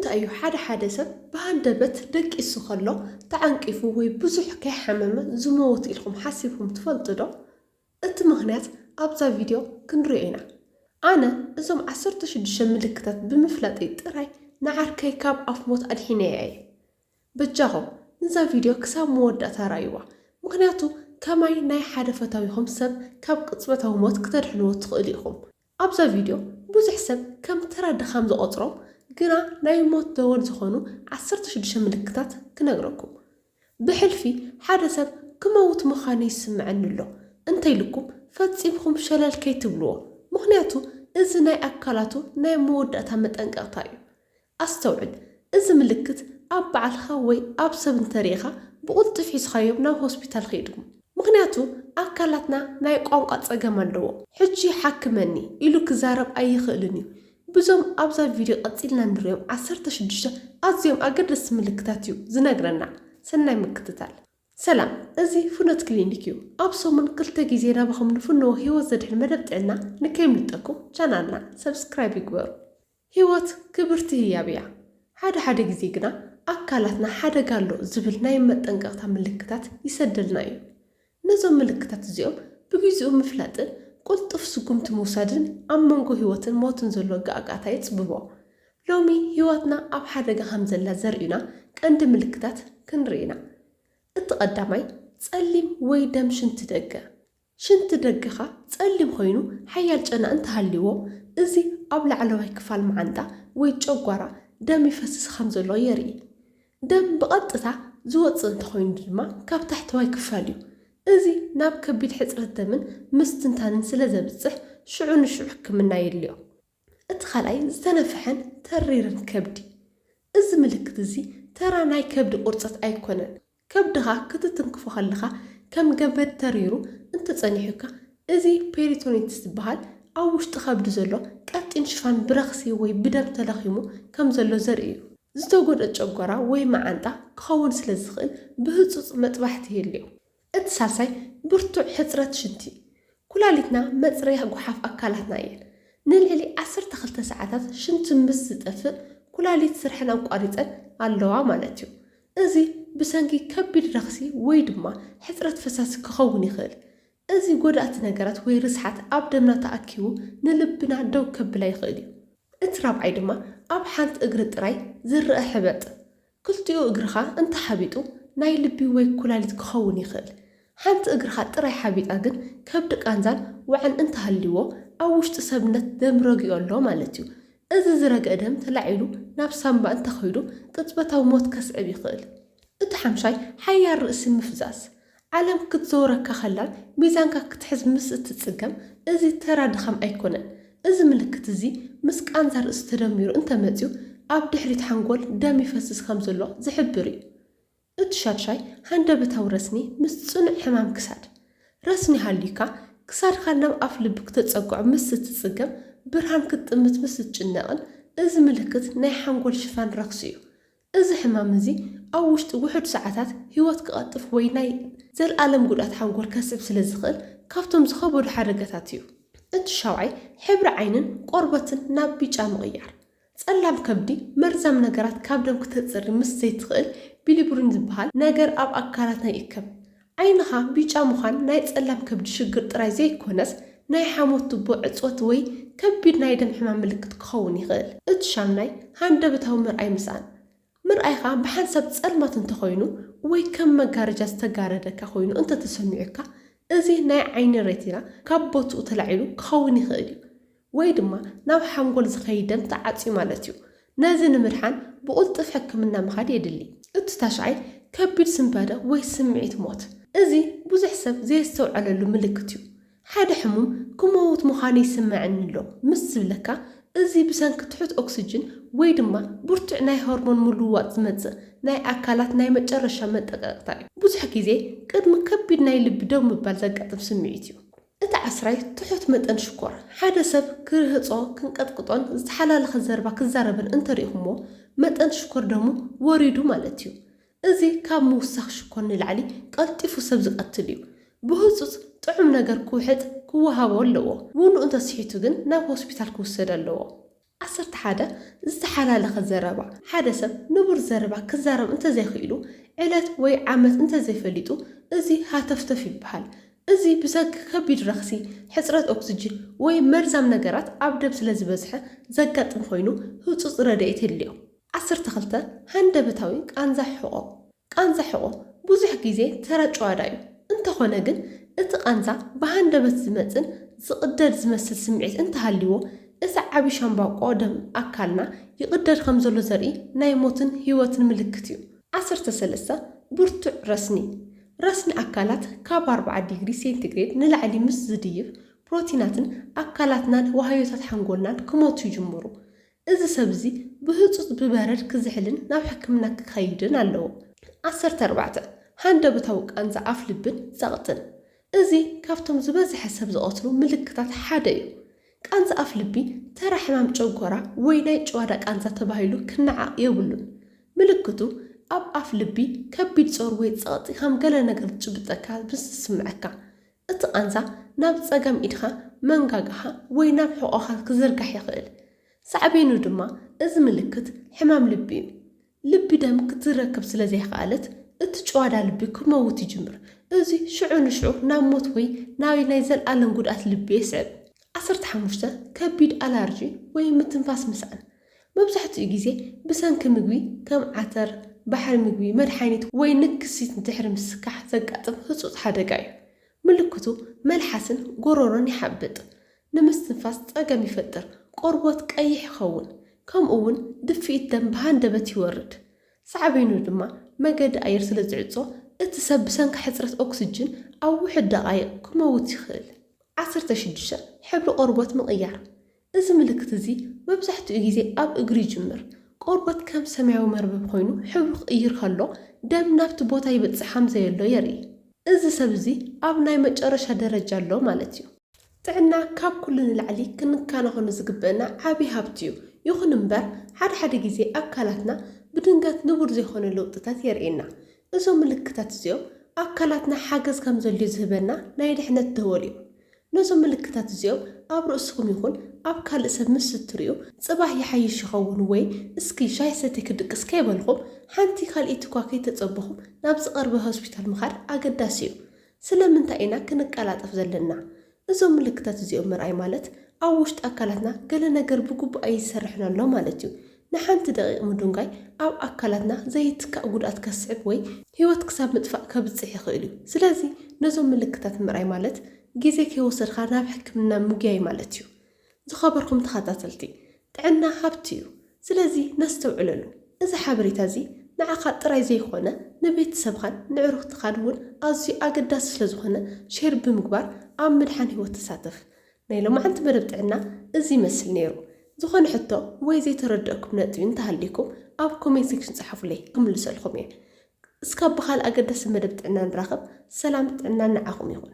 እንታይ እዩ ሓደ ሓደ ሰብ ብሃንደበት ደቂሱ ከሎ ተዓንቂፉ ወይ ብዙሕ ከይሓመመ ዝመወት ኢልኩም ሓሲብኩም ትፈልጡ ዶ? እቲ ምኽንያት ኣብዛ ቪድዮ ክንሪኦ ኢና። ኣነ እዞም ዓሰርተ ሽዱሽተ ምልክታት ብምፍላጠይ ጥራይ ንዓርከይ ካብ ኣፍ ሞት ኣድሒነያ እየ። በጃኹም ነዛ ቪድዮ ክሳብ መወዳእታ ራእይዋ፣ ምኽንያቱ ከማይ ናይ ሓደ ፈታዊኹም ሰብ ካብ ቅጽበታዊ ሞት ክተድሕንዎ ትኽእሉ ኢኹም። ኣብዛ ቪድዮ ብዙሕ ሰብ ከም ተራ ድኻም ዝቖጽሮም ግና ናይ ሞት ደወል ዝኾኑ ዓሰርተ ሽዱሽተ ምልክታት ክነግረኩም። ብሕልፊ ሓደ ሰብ ክመውት ምዃኑ ይስምዐኒ ኣሎ እንተይልኩም ፈጺምኩም ሸለል ከይትብልዎ፣ ምኽንያቱ እዚ ናይ ኣካላቱ ናይ መወዳእታ መጠንቀቕታ እዩ። ኣስተውዕል፣ እዚ ምልክት ኣብ ባዕልኻ ወይ ኣብ ሰብ እንተሪኢኻ ብቕልጡፍ ሒዝኻዮም ናብ ሆስፒታል ኺድኩም። ምኽንያቱ ኣካላትና ናይ ቋንቋ ጸገም ኣለዎ። ሕጂ ሓክመኒ ኢሉ ክዛረብ ኣይኽእልን እዩ። ብዞም ኣብዛ ቪድዮ ቀጺልና ንሪኦም ዓሰርተ ሽዱሽተ ኣዝዮም ኣገደስቲ ምልክታት እዩ ዝነግረና። ሰናይ ምክትታል። ሰላም፣ እዚ ፍኖት ክሊኒክ እዩ። ኣብ ሰሙን ክልተ ግዜ ናባኹም ንፍንዎ ህይወት ዘድሕን መደብ ጥዕና ንከይምልጠኩም ቻናልና ሰብስክራይብ ይግበሩ። ህይወት ክብርቲ ህያብ እያ። ሓደ ሓደ ግዜ ግና ኣካላትና ሓደጋ ኣሎ ዝብል ናይ መጠንቀቕታ ምልክታት ይሰደልና እዩ። ነዞም ምልክታት እዚኦም ብግዜኡ ምፍላጥን ቅልጡፍ ስጉምቲ ምውሳድን ኣብ መንጎ ህይወትን ሞትን ዘሎ ጋዕጋዕታ የጽብቦ። ሎሚ ህይወትና ኣብ ሓደጋ ከም ዘላ ዘርእዩና ቀንዲ ምልክታት ክንርኢ ኢና። እቲ ቀዳማይ ጸሊም ወይ ደም ሽንቲ ደገ። ሽንቲ ደገኻ ጸሊም ኮይኑ ሓያል ጨና እንተሃልይዎ፣ እዚ ኣብ ላዕለዋይ ክፋል መዓንጣ ወይ ጨጓራ ደም ይፈስስ ከም ዘሎ የርኢ። ደም ብቐጥታ ዝወጽእ እንተኾይኑ ድማ ካብ ታሕተዋይ ክፋል እዩ። እዚ ናብ ከቢድ ሕጽረት ደምን ምስትንታንን ስለ ዘብጽሕ ሽዑ ንሽዑ ሕክምና የድልዮ። እቲ ካልኣይ ዝተነፍሐን ተሪርን ከብዲ። እዚ ምልክት እዚ ተራ ናይ ከብዲ ቁርጸት ኣይኮነን። ከብድኻ ክትትንክፎ ከለኻ ከም ገመድ ተሪሩ እንተጸኒሑካ፣ እዚ ፔሪቶኒትስ ዝበሃል ኣብ ውሽጢ ከብዲ ዘሎ ቀጢን ሽፋን ብረኽሲ ወይ ብደም ተለኺሙ ከም ዘሎ ዘርኢ እዩ። ዝተጎድአ ጨጓራ ወይ መዓንጣ ክኸውን ስለ ዝኽእል ብህጹጽ መጥባሕቲ የድልዮ። እቲ ሳልሳይ ብርቱዕ ሕጽረት ሽንቲ። ኩላሊትና መጽረያ ጓሓፍ ኣካላትና እየን። ንልዕሊ ዓሰርተ ክልተ ሰዓታት ሽንቲ ምስ ዝጠፍእ ኩላሊት ስርሐን ኣቋሪጸን ኣለዋ ማለት እዩ። እዚ ብሰንኪ ከቢድ ረኽሲ ወይ ድማ ሕጽረት ፈሳሲ ክኸውን ይኽእል። እዚ ጎዳእቲ ነገራት ወይ ርስሓት ኣብ ደምና ተኣኪቡ ንልብና ደው ከብላ ይኽእል እዩ። እቲ ራብዓይ ድማ ኣብ ሓንቲ እግሪ ጥራይ ዝረኣ ሕበጥ። ክልቲኡ እግርኻ እንተሓቢጡ ናይ ልቢ ወይ ኩላሊት ክኸውን ይኽእል። ሓንቲ እግርኻ ጥራይ ሓቢጣ ግን ከብዲ ቃንዛን ዋዕን እንተሃልይዎ ኣብ ውሽጢ ሰብነት ደም ረጊኡ ኣሎ ማለት እዩ። እዚ ዝረግአ ደም ተላዒሉ ናብ ሳምባ እንተኸይዱ ቅጽበታዊ ሞት ከስዕብ ይኽእል። እቲ ሓምሻይ ሓያል ርእሲ ምፍዛዝ። ዓለም ክትዘውረካ ከላን ሚዛንካ ክትሕዝ ምስ እትጽገም፣ እዚ ተራ ድኻም ኣይኮነን። እዚ ምልክት እዚ ምስ ቃንዛ ርእሲ ተደሚሩ እንተመጺኡ፣ ኣብ ድሕሪት ሓንጎል ደም ይፈስስ ከም ዘሎ ዝሕብር እዩ። እቲ ሻድሻይ ሃንደበታዊ ረስኒ ምስ ጽኑዕ ሕማም ክሳድ። ረስኒ ሃልዩካ ክሳድካ ናብ ኣፍ ልቢ ክተጸግዖ ምስ እትጽገም፣ ብርሃን ክትጥምት ምስ እትጭነቕን፣ እዚ ምልክት ናይ ሓንጎል ሽፋን ረኽሲ እዩ። እዚ ሕማም እዚ ኣብ ውሽጢ ውሑድ ሰዓታት ህይወት ክቐጥፍ ወይ ናይ ዘልኣለም ጉድኣት ሓንጎል ከስዕብ ስለ ዝኽእል፣ ካብቶም ዝኸበዱ ሓደጋታት እዩ። እቲ ሻውዓይ ሕብሪ ዓይንን ቆርበትን ናብ ቢጫ ምቕያር። ጸላም ከብዲ መርዛም ነገራት ካብ ደም ክተጽሪ ምስ ዘይትኽእል ቢሊብሪን ዝበሃል ነገር ኣብ ኣካላትና ይእከብ። ዓይንኻ ቢጫ ምዃን ናይ ጸላም ከብዲ ሽግር ጥራይ ዘይኮነስ፣ ናይ ሓሞት ቱቦ ዕጽወት ወይ ከቢድ ናይ ደም ሕማም ምልክት ክኸውን ይኽእል። እቲ ሻምናይ ሃንደበታዊ ምርኣይ ምስኣን። ምርኣይኻ ብሓንሳብ ጸልማት እንተኾይኑ ወይ ከም መጋረጃ ዝተጋረደካ ኮይኑ እንተተሰሚዑካ፣ እዚ ናይ ዓይኒ ሬቲና ካብ ቦትኡ ተላዒሉ ክኸውን ይኽእል እዩ። ወይ ድማ ናብ ሓንጎል ዝኸይድ ደም ተዓጽዩ ማለት እዩ። ነዚ ንምድሓን ብቕልጡፍ ሕክምና ምኻድ የድሊ። እቲ ታሽዓይ ከቢድ ስንባደ ወይ ስምዒት ሞት። እዚ ብዙሕ ሰብ ዘየስተውዓለሉ ምልክት እዩ። ሓደ ሕሙም ክመውት ምዃኑ ይስምዐኒ ኣሎ ምስ ዝብለካ፣ እዚ ብሰንኪ ትሑት ኦክስጅን ወይ ድማ ብርቱዕ ናይ ሆርሞን ምልውዋጥ ዝመጽእ ናይ ኣካላት ናይ መጨረሻ መጠንቀቕታ እዩ። ብዙሕ ግዜ ቅድሚ ከቢድ ናይ ልቢ ደው ምባል ዘጋጥም ስምዒት እዩ። እቲ ዓስራይ ትሑት መጠን ሽኮር። ሓደ ሰብ ክርህጾ፣ ክንቀጥቅጦን ዝተሓላለኸ ዘረባ ክዛረብን እንተሪእኹሞ፣ መጠን ሽኮር ደሙ ወሪዱ ማለት እዩ። እዚ ካብ ምውሳኽ ሽኮር ንላዕሊ ቀልጢፉ ሰብ ዝቐትል እዩ። ብህጹጽ ጥዑም ነገር ክውሕጥ ክወሃቦ ኣለዎ። ውኑኡ እንተስሒቱ ግን ናብ ሆስፒታል ክውሰድ ኣለዎ። ዓሰርተ ሓደ ዝተሓላለኸ ዘረባ። ሓደ ሰብ ንቡር ዘረባ ክዛረብ እንተዘይኽኢሉ፣ ዕለት ወይ ዓመት እንተዘይፈሊጡ፣ እዚ ሃተፍተፍ ይበሃል። እዚ ብሰንኪ ከቢድ ረኽሲ፣ ሕጽረት ኦክስጅን ወይ መርዛም ነገራት ኣብ ደም ስለ ዝበዝሐ ዘጋጥም ኮይኑ፣ ህጹጽ ረድኤት የድልዮ። ዓሰርተ ክልተ ሃንደበታዊ ቃንዛ ሕቖ። ቃንዛ ሕቖ ብዙሕ ግዜ ተራ ጭዋዳ እዩ። እንተኾነ ግን፣ እቲ ቃንዛ ብሃንደበት ዝመጽን ዝቕደድ ዝመስል ስምዒት እንተሃልይዎ፣ እቲ ዓቢ ሻምባቆ ደም ኣካልና ይቕደድ ከም ዘሎ ዘርኢ ናይ ሞትን ህይወትን ምልክት እዩ። ዓሰርተ ሰለስተ ብርቱዕ ረስኒ። ረስኒ ኣካላት ካብ ኣርብዓ ዲግሪ ሴንቲግሬድ ንላዕሊ ምስ ዝድይብ፣ ፕሮቲናትን ኣካላትናን ዋህዮታት ሓንጎልናን ክሞቱ ይጅምሩ። እዚ ሰብ እዚ ብህጹጽ ብበረድ ክዝሕልን ናብ ሕክምና ክኸይድን ኣለዎ። ዓሰርተ ኣርባዕተ ሃንደበታዊ ቃንዛ ኣፍ ልብን ጸቕጥን። እዚ ካብቶም ዝበዝሐ ሰብ ዝቐትሉ ምልክታት ሓደ እዩ። ቃንዛ ኣፍ ልቢ ተራ ሕማም ጨጎራ ወይ ናይ ጭዋዳ ቃንዛ ተባሂሉ ክነዓቕ የብሉን። ምልክቱ ኣብ ኣፍ ልቢ ከቢድ ጾር ወይ ጸቕጢ ከም ገለ ነገር ዝጭብጠካ ምስ ዝስምዐካ፣ እቲ ቃንዛ ናብ ጸጋም ኢድኻ፣ መንጋጋኻ ወይ ናብ ሕቖኻ ክዝርጋሕ ይኽእል። ሳዕቤኑ ድማ እዚ ምልክት ሕማም ልቢ እዩ። ልቢ ደም ክትረክብ ስለ ዘይከኣለት፣ እቲ ጭዋዳ ልቢ ክመውት ይጅምር። እዚ ሽዑ ንሽዑ ናብ ሞት ወይ ናብ ናይ ዘለኣለም ጉድኣት ልቢ የስዕብ። ዓሰርተ ሓሙሽተ ከቢድ ኣላርጂ ወይ ምትንፋስ ምስኣን። መብዛሕትኡ ግዜ ብሰንኪ ምግቢ ከም ዓተር፣ ባሕሪ ምግቢ፣ መድሓኒት ወይ ንክሲት ድሕሪ ምስካሕ ዘጋጥም ህጹጽ ሓደጋ እዩ። ምልክቱ መልሓስን ጎረሮን ይሓብጥ፣ ንምስትንፋስ ጸገም ይፈጥር፣ ቆርቦት ቀይሕ ይኸውን፣ ከምኡ እውን ድፍኢት ደም ብሃንደበት ይወርድ። ሳዕቤኑ ድማ መገዲ ኣየር ስለ ዝዕጾ፣ እቲ ሰብ ብሰንኪ ሕጽረት ኦክስጅን ኣብ ውሑድ ደቓይቕ ክመውት ይኽእል። ዓሰርተ ሽዱሽተ ሕብሪ ቆርቦት ምቕያር። እዚ ምልክት እዚ መብዛሕትኡ ግዜ ኣብ እግሪ ይጅምር። ቆርበት ከም ሰማያዊ መርበብ ኮይኑ ሕብሩ ክቕይር ከሎ፣ ደም ናብቲ ቦታ ይበጽሕ ከም ዘየሎ የርኢ። እዚ ሰብ እዚ ኣብ ናይ መጨረሻ ደረጃ ኣሎ ማለት እዩ። ጥዕና ካብ ኩሉ ንላዕሊ ክንከናኸኖ ዝግበአና ዓቢ ሃብቲ እዩ። ይኹን እምበር፣ ሓደ ሓደ ግዜ ኣካላትና ብድንገት ንቡር ዘይኮነ ለውጥታት የርእየና። እዞም ምልክታት እዚኦም ኣካላትና ሓገዝ ከም ዘድልዮ ዝህበና ናይ ድሕነት ደወል እዮም። ነዞም ምልክታት እዚኦም ኣብ ርእስኹም ይኹን ኣብ ካልእ ሰብ ምስ እትርእዩ፣ ጽባሕ ይሓይሽ ይኸውን ወይ እስኪ ሻሂ ሰትየ ክድቅስ ከይበልኹም፣ ሓንቲ ካልኣይቲ እኳ ከይተጸበኹም ናብ ዝቐርበ ሆስፒታል ምኻድ ኣገዳሲ እዩ። ስለምንታይ ኢና ክንቀላጠፍ ዘለና? እዞም ምልክታት እዚኦም ምርኣይ ማለት ኣብ ውሽጢ ኣካላትና ገለ ነገር ብግቡእ ኣይሰርሕን ኣሎ ማለት እዩ። ንሓንቲ ደቂቕ ምድንጓይ ኣብ ኣካላትና ዘይትካእ ጉድኣት ከስዕብ ወይ ህይወት ክሳብ ምጥፋእ ከብጽሕ ይኽእል እዩ። ስለዚ ነዞም ምልክታት ምርኣይ ማለት ግዜ ከይወሰድካ ናብ ሕክምና ምጉያይ ማለት እዩ። ዝኸበርኩም ተኸታተልቲ፣ ጥዕና ሃብቲ እዩ። ስለዚ ነስተውዕለሉ። እዚ ሓበሬታ እዚ ንዓኻ ጥራይ ዘይኮነ ንቤተሰብኻን ንዕሩኽትኻን እውን ኣዝዩ ኣገዳሲ ስለ ዝኾነ ሼር ብምግባር ኣብ ምድሓን ህይወት ተሳተፍ። ናይ ሎማዓንቲ መደብ ጥዕና እዚ ይመስል ነይሩ። ዝኾነ ሕቶ ወይ ዘይተረደእኩም ነጥቢ እንተሃልይኩም ኣብ ኮሜንት ሴክሽን ጸሓፉለይ፣ ክምልሰልኩም እየ። እስካብ ብኻልእ ኣገዳሲ መደብ ጥዕና ንራኸብ። ሰላም ጥዕና ንዓኹም ይኹን።